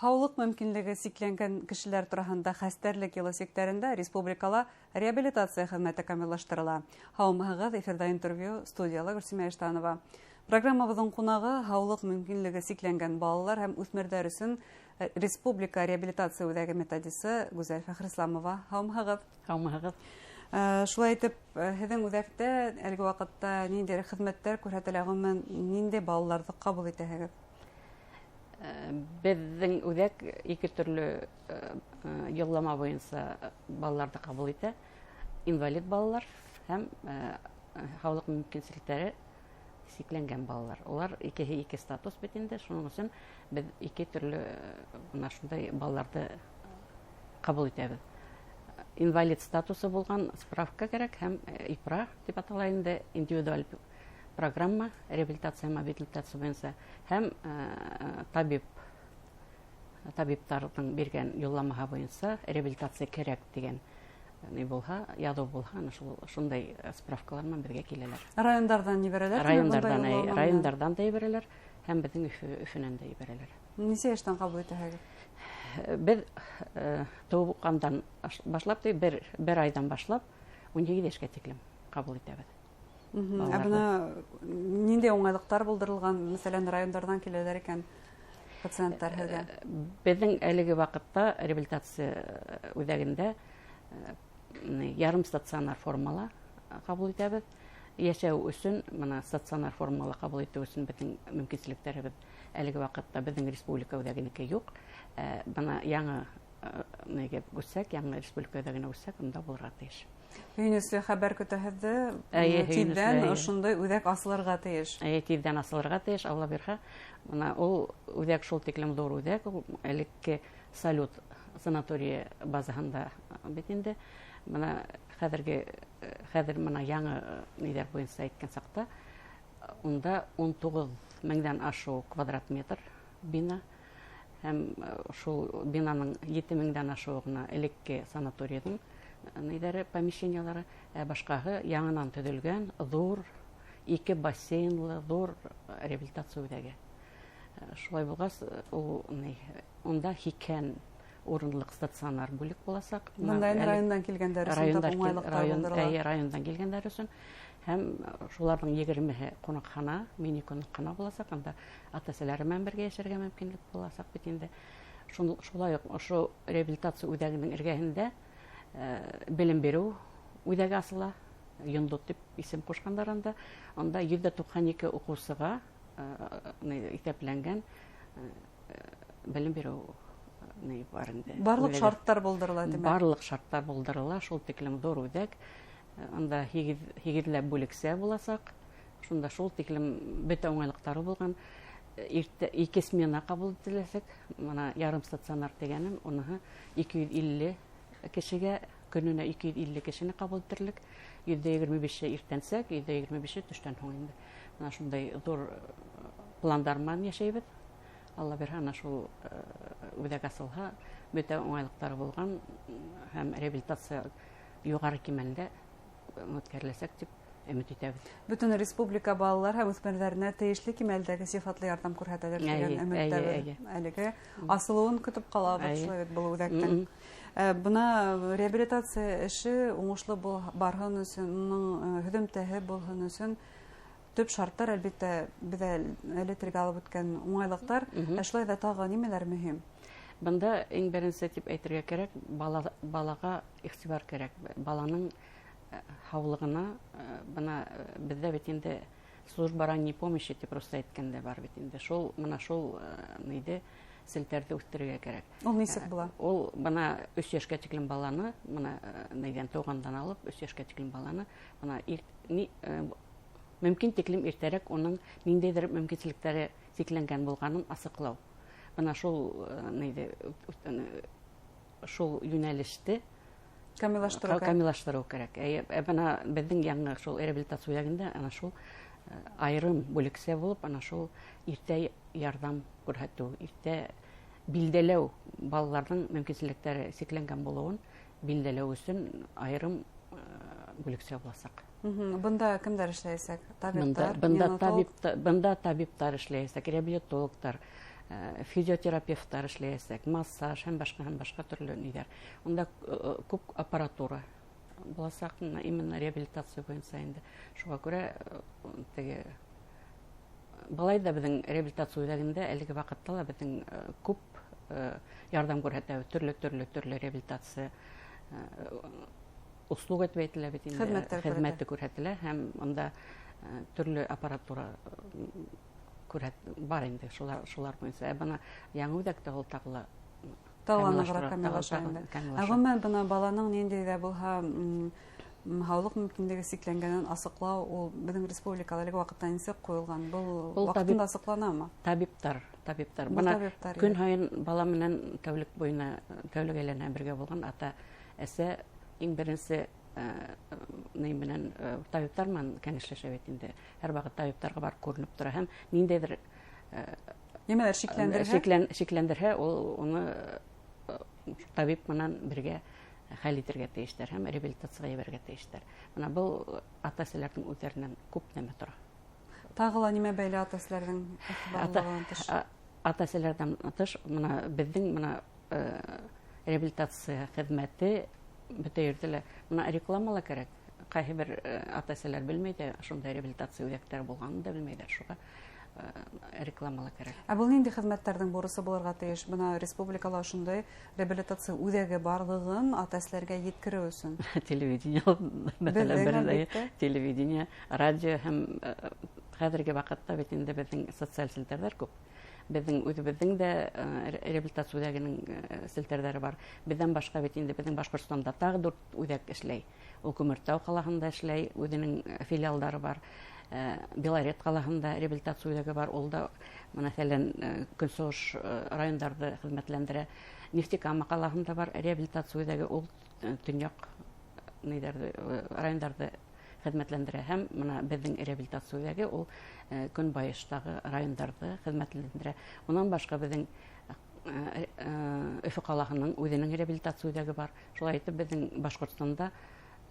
Һаулыҡ мөмкинлеге сикләнгән кешеләр тураһында хәстәрлек йылы сиктәрендә республикала реабилитация хеҙмәте камиллаштырыла. Һаумыһығыҙ, эфирҙа интервью, студияла Гөлсимә Иштанова. Программабыҙҙың ҡунағы һаулыҡ мөмкинлеге сикләнгән балалар һәм үҫмерҙәр өсөн республика реабилитация үҙәге методисы Гүзәл Фәхрисламова. Һаумыһығыҙ. Һаумыһығыҙ. Шулай итеп, һеҙҙең үҙәктә әлеге ваҡытта ниндәй хеҙмәттәр күрһәтелә, ғөмүмән, ниндәй балаларҙы ҡабул итәһегеҙ? Беҙҙең үҙәк ике төрлө юллама буйынса балаларҙы ҡабул итә. Инвалид балалар һәм һаулыҡ мөмкинселектәре сикләнгән балалар. Улар икеһе ике статус бит инде, шуның өсөн беҙ ике төрлө бына шундай балаларҙы ҡабул итәбеҙ. Инвалид статусы булған справка кәрәк һәм ИПРА тип атала инде, индивидуаль программа реабилитация һәм абилитация буйынса һәм табиптарҙың биргән юлламаһы буйынса реабилитация кәрәк тигән ни булһа, яҙыу булһа, ана шундай справкалар менән беҙгә киләләр. Райондарҙан ебәрәләр? Райондарҙан, райондарҙан да ебәрәләр һәм беҙҙең Өфөнән дә ебәрәләр. Нисә йәштән ҡабул итәһегеҙ? Беҙ тыуғандан башлап, бер айҙан башлап, 18 йәшкә тиклем ҡабул итәбеҙ. Ә бына ниндәй уңайлыҡтар булдырылған, мәҫәлән, райондарҙан киләләр икән пациенттар һеҙгә? Беҙҙең әлеге ваҡытта реабилитация үҙәгендә ярым стационар формала ҡабул итәбеҙ. Йәшәү өсөн, бына стационар формала ҡабул итеү өсөн беҙҙең мөмкинселектәребеҙ әлеге ваҡытта беҙҙең республика үҙәгенеке юҡ. Бына яңы нигә күсһәк, яңы республика үҙәгенә күсһәк, унда булырға тейеш. Һөйөнөслө хәбәр көтәһеҙҙе, тиҙҙән ошондай үҙәк асылырға тейеш. Эйе, тиҙҙән асылырға тейеш, Алла бирһә. Бына ул үҙәк шул тиклем ҙур үҙәк, ул элекке Салют санаторийы базаһында бит инде. Бына хәҙер бына яңы ниҙәр буйынса әйткән саҡта, унда 19 меңдән ашыу квадрат метр бина. Һәм шул бинаның 7 меңдән ашыуы ғына элекке санаторийҙың ниҙәре, помещениялары, ә башҡаһы яңынан төҙөлгән ҙур ике бассейнлы ҙур реабилитация үҙәге. Шулай булғас, ул ни, унда 80 урынлыҡ стационар бүлек буласаҡ. Бында инде райондан килгәндәр өсөн тап уңайлыҡтар булдырыла. Эйе, райондан килгәндәр өсөн. Һәм шуларҙың 20-һе ҡунаҡхана, мини ҡунаҡхана буласаҡ. Анда ата-әсәләре менән бергә йәшәргә мөмкинлек буласаҡ бит инде. Шулай уҡ ошо реабилитация үҙәгенең эргәһендә белем биреү үҙәге асыла. Йондоҙ тип исем ҡушҡандар анда. Анда 192 уҡыусыға иҫәпләнгән белем биреү ни бар инде. Барлыҡ Үҙәге. шарттар булдырыла, тимәк. Барлыҡ шарттар булдырыла, шул тиклем ҙур үҙәк. Анда һигеҙләп бүлексә буласаҡ. Шунда шул тиклем бөтә уңайлыҡтары булған. Иртә ике смена ҡабул ителәсәк. Бына ярым стационар тигәнем, уныһы 250 кешегә, көнөнә 250 кешене ҡабул итерлек. 125-е иртәнсәк, 125-е төштән һуң инде. Бына шундай ҙур пландар менән йәшәйбеҙ. Алла бирһә, ана шул үҙәк асылһа, бөтә уңайлыҡтары булған һәм реабилитация юғары кимәлдә үткәреләсәк тип өмөт итәбеҙ. Бөтөн республика балалар һәм үҫмерҙәренә тейешле кимәлдәге сифатлы ярҙам күрһәтәлер тигән өмөттәбеҙ. Әлеге асылыуын көтөп ҡалабыҙ, шулай бит, был үҙәктең. Бына реабилитация эше уңышлы барһын өсөн, уның һөҙөмтәһе булһын өсөн төп шарттар, әлбиттә, беҙ әле телгә алып үткән уңайлыҡтар. Ә шулай ҙа тағы нимәләр мөһим? Бында иң беренсе тип әйтергә кәрәк, балаға иғтибар кәрәк. Баланың һаулығына, бына беҙҙә бит инде служба ранней помощи тип русса әйткәндә бар бит инде. Шул, бына шул нейҙе селтәрҙе үҫтерергә кәрәк. Ул нисек була? Ул бына 3 йәшкә тиклем баланы, бына нейҙән тыуғандан алып 3 йәшкә тиклем баланы, бына мөмкин тиклем иртәрәк уның ниндәйҙер мөмкинселектәре сикләнгән булғанын асыҡлау. Бына шул нейҙе, шул йүнәлеште Камиллаштырыу кәрәк. Камиллаштырыу кәрәк. Әйе, бына беҙҙең яңы шул реабилитация үҙәгендә ана шул айырым бүлексә булып, ана шул иртә ярҙам күрһәтеү, иртә билдәләү, балаларҙың мөмкинселектәре сикләнгән булыуын билдәләү өсөн айырым бүлексә буласаҡ. Бында кемдәр эшләйәсәк? Табиптар, Бында неонатолог? табиптар эшләйәсәк, реабилитологтар, Физиотерапевттар эшләйәсәк, массаж һәм башҡа төрлө ниҙәр. Унда күп аппаратура буласаҡ, именно реабилитация буйынса инде. Шуға күрә теге былай ҙа беҙҙең реабилитация үҙәгендә әлеге ваҡытта ла беҙҙең күп ярҙам күрһәтәбеҙ, төрлө реабилитация услуга тип әйтелә бит инде, хеҙмәте күрһәтелә һәм унда төрлө аппаратура бар инде, шулар буйынса. Ә бына яңы үҙәктә ул тағы ла нығыраҡ камиллаша инде. Ә ғөмүмән, бына баланың ниндәй ҙә булһа һаулыҡ мөмкинлеге сикләнгәнен асыҡлау, ул беҙҙең республикала әлеге ваҡытта нисек ҡуйылған? Был ваҡытында асыҡланамы? Табиптар. Бына көн һайын бала менән тәүлек буйына, тәүлек әйләнә бергә булған ата, әсә иң беренсе ни менән табиптар менән кәңәшләшә бит инде. Һәр ваҡыт табиптарға барып күренеп тора һәм ниндәйҙер нимәлер шикләндерһә, шикләндерһә, ул уны табип менән бергә хәл итергә тейештәр һәм реабилитацияға ебәрергә тейештәр. Бына был ата-әсәләрҙең үҙҙәренән күп нәмә тора. Тағы ла нимә бәйле ата-әсәләрҙең иғтибарлылығынан тыш? Ата-әсәләрҙән тыш, бына беҙҙең бына реабилитация хеҙмәте бөтә ерҙә лә бына реклама ла кәрәк. Ҡайһы бер ата-әсәләр белмәй ҙә, шундай реабилитация үҙәктәре булғанын да белмәйҙәр, шуға реклама ла кәрәк. Ә был ниндәй хеҙмәттәрҙең бурысы булырға тейеш? Бына республикала ошондай реабилитация үҙәге барлығын ата-әсәләргә еткереү өсөн. Телевидение, мәҫәлән, телевидение, радио һәм хәҙерге ваҡытта бит инде беҙҙең социаль селтәрҙәр күп. Беҙҙең үҙебеҙҙең дә реабилитация үҙәгенең селтәрҙәре бар. Беҙҙән башҡа бит инде беҙҙең Башҡортостанда тағы 4 үҙәк эшләй. Ул Күмертау ҡалаһында эшләй, үҙенең филиалдары бар. Белорет ҡалаһында реабилитация үҙәге бар, ул да, мәҫәлән, көнсығыш райондарҙы хеҙмәтләндерә. Нефтекама ҡалаһында бар реабилитация үҙәге, ул төньяҡ райондарҙы хеҙмәтләндерә. Һәм бына беҙҙең реабилитация үҙәге ул көнбайыштағы райондарҙы хеҙмәтләндерә. Унан башҡа беҙҙең Өфө ҡалаһының үҙенең реабилитация үҙәге бар. Шулай итеп беҙҙең Башҡортостанда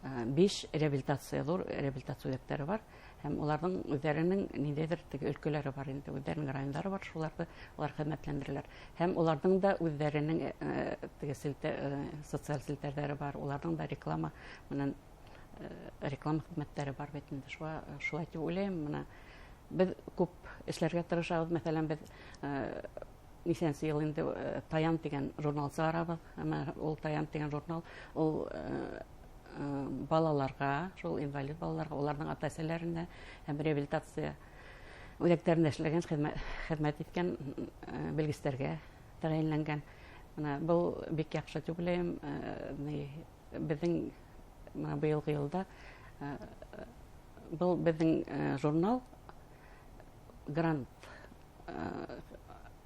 5 реабилитация, ҙур реабилитация үҙәктәре бар. Һәм уларҙың үҙҙәренең ниндәйҙер теге өлкәләре бар инде, үҙҙәренең райондары бар, шуларҙы улар хеҙмәтләндерәләр. Һәм уларҙың да үҙҙәренең теге социаль селтәрҙәре бар, уларҙың да реклама менән реклама хеҙмәттәре бар бит инде. Шулай тип уйлайым. Бына беҙ күп эшләргә тырышабыҙ. Мәҫәлән, беҙ нисәнсе йыл инде Таян тигән журнал сығарабыҙ. Әммә ул Таян тигән журнал ул балаларға, шул инвалид балаларға, уларҙың ата-әсәләренә һәм реабилитация үҙәктәрендә эшләгән, хеҙмәт иткән белгестәргә тәғәйенләнгән. Бына был бик яҡшы тип уйлайым. Беҙҙең бына быйылғы йылда был беҙҙең журнал грант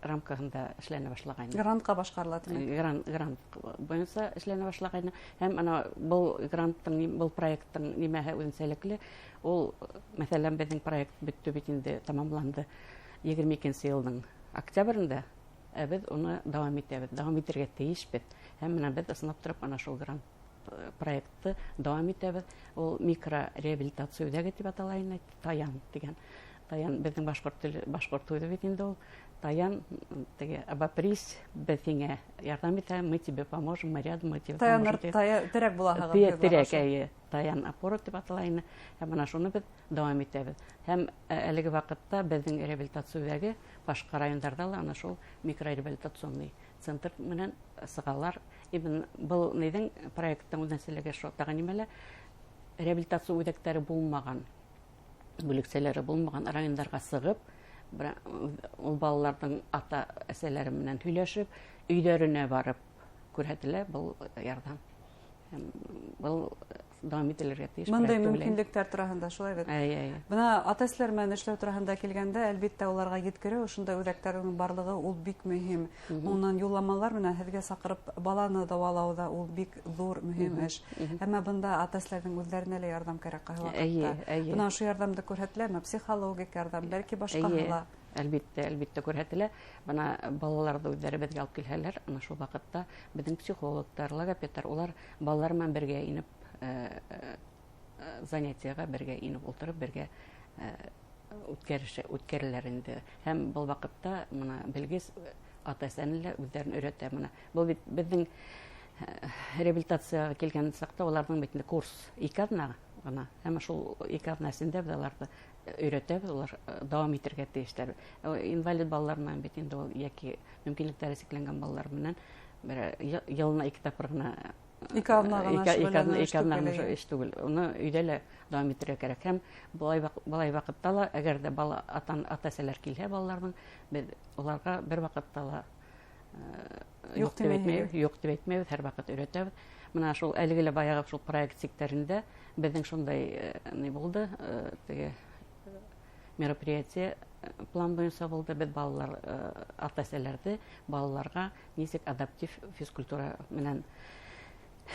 рамкаһында эшләнә башлағайны. Грантҡа башҡарыла, тимәк. Грант буйынса эшләнә башлағайны. Һәм ана был гранттың, был проекттың нимәһе үҙенсәлекле? Ул, мәҫәлән, беҙҙең проект бөттө бит инде, тамамланды 22-нсе йылдың октябрендә. Ә беҙ уны дауам итәбеҙ, дауам итергә тейешбеҙ. Һәм менә беҙ ысынлап тороп ана шул грант проектты дауам итәбеҙ. Ул микрореабилитация үҙәге тип атала ине, Таян тигән. Таян беҙҙең башҡорт теле, башҡорт һүҙе бит инде ул. Таян, теге, обопрись, беҙ һиңә ярҙам итәбеҙ, мы тебе поможем, мы рядом, мы тебе поможем. Терәк булаһығыҙ. Терәк, әйе. Таян опора тип атала ине. Һәм бына шуны беҙ дауам итәбеҙ. Һәм әлеге ваҡытта беҙҙең реабилитация үҙәге башҡа райондарҙа ла ана шул микрореабилитационный центр менән сығалар. Ибн был ниҙең проекттың үҙенсәлеге шул, тағы нимәлә реабилитация үҙәктәре булмаған, бүлексәләре булмаған райондарға сығып, ул балаларҙың ата-әсәләре менән һөйләшеп, өйҙәренә барып күрһәтелә был ярҙам. Һәм был дауам ителергә тейеш. Бындай мөмкинлектәр тураһында шулай бит. Әй. Бына ата-әсәләр менән эшләү тураһында килгәндә, әлбиттә, уларға еткереү ошондай үҙәктәрҙең барлығы ул бик мөһим. Унан юлламалар менән һеҙгә саҡырып баланы дауалау ҙа ул бик ҙур мөһим эш. Әммә бында ата-әсәләрҙең үҙҙәренә лә ярҙам кәрәк ҡайһы ваҡытта. Бына ошо ярҙамды күрһәтеләме? Психологик ярҙам, бәлки башҡаһы ла. Әлбиттә, әлбиттә күрһәтелә. Бына балаларҙы үҙҙәре беҙгә алып килһәләр, ана шул ваҡытта беҙҙең психологтар, логопедтар, улар балалар менән бергә инеп, занятиеға бергә инеп ултырып, бергә үткәреләр инде. Һәм был ваҡытта мына белгес ата-әсәне лә үҙҙәрен өйрәтә. Мына был бит беҙҙең реабилитацияға килгән саҡта уларҙың бит инде курс 2 аҙна ғына. Әммә шул 2 аҙна эсендә беҙ уларҙы өйрәтәбеҙ, улар дауам итергә тейештәр. Инвалид балалар менән бит инде ул йәки мөмкинлектәре сикләнгән балалар менән бер йылына 2 тапҡыр ғына 2 аҙна ғына 2 аҙна ғына эш түгел. Уны өйҙә лә дауам итергә кәрәк. Һәм былай ваҡытта ла, әгәр ҙә бала ата-әсәләр килһә балаларҙың, беҙ уларға бер ваҡытта ла юҡ тип әйтмәйбеҙ, һәр ваҡыт өйрәтәбеҙ. Мына шул әлеге лә баяғы шул проект сиктәрендә беҙҙең шундай ни булды, теге мероприятие план буйынса булды. Беҙ балалар ата-әсәләрҙе балаларға нисек адаптив физкультура менән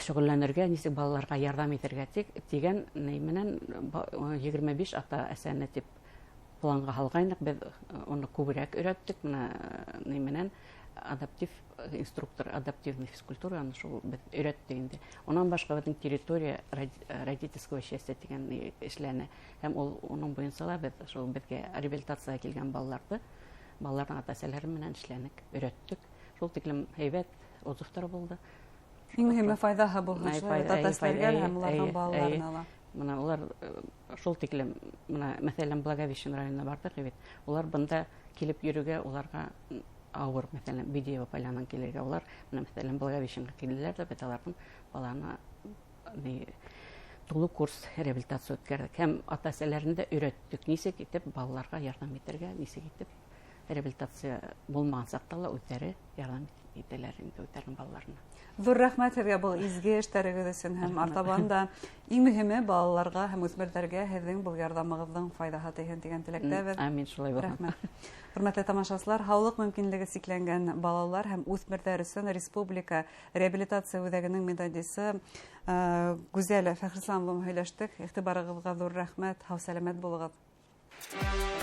шөғөлләнергә, нисек балаларға ярҙам итергә тигән ни менән 25 ата-әсәне тип планға һалғайныҡ. Беҙ уны күберәк өйрәттек. Мына ни менән адаптив инструктор адаптивной физкультуры аны шул беҙ өйрәттек инде. Унан башҡа беҙҙең территория родительского счастья тигән эшләне. Һәм ул уның буйынса ла беҙ шул беҙгә реабилитацияға килгән балаларҙы, балаларҙың ата-әсәләре менән эшләнек, өйрәттек. Шул тиклем һәйбәт отзывтар булды. Иң мөһиме файҙаһы булһын шулай ата-әсәләргә һәм уларҙың балаларына ла. Мына улар шул тиклем, мына мәҫәлән, Благовещен районына барҙыҡ бит. Улар бында килеп йөрөгә уларға ауыр, мәҫәлән, Бидеево Полянан килергә улар, мына мәҫәлән, Благовещенға килделәр ҙә, беҙ уларҙың балаһына тулы курс реабилитация үткәрҙек. Һәм ата-әсәләрен дә өйрәттек, нисек итеп балаларға ярҙам итергә, нисек итеп реабилитация булмаған саҡта ла үҙҙәре ярҙам итәләр инде үҙҙәренең балаларына. Ҙур рәхмәт һеҙгә был изге эштәрегеҙ өсөн һәм артабан да иң мөһиме балаларға һәм үҫмерҙәргә һеҙҙең был ярҙамығыҙҙың файҙаһы тейһен тигән теләктәбеҙ. Амин, шулай булһын. Рәхмәт. Хөрмәтле тамашасылар, һаулыҡ мөмкинлеге сикләнгән балалар һәм үҫмерҙәр өсөн Республика реабилитация үҙәгенең методисы Гүзәл Фәхрисламова һөйләштек. Иғтибарығыҙға ҙур рәхмәт. Һау-сәләмәт булығыҙ.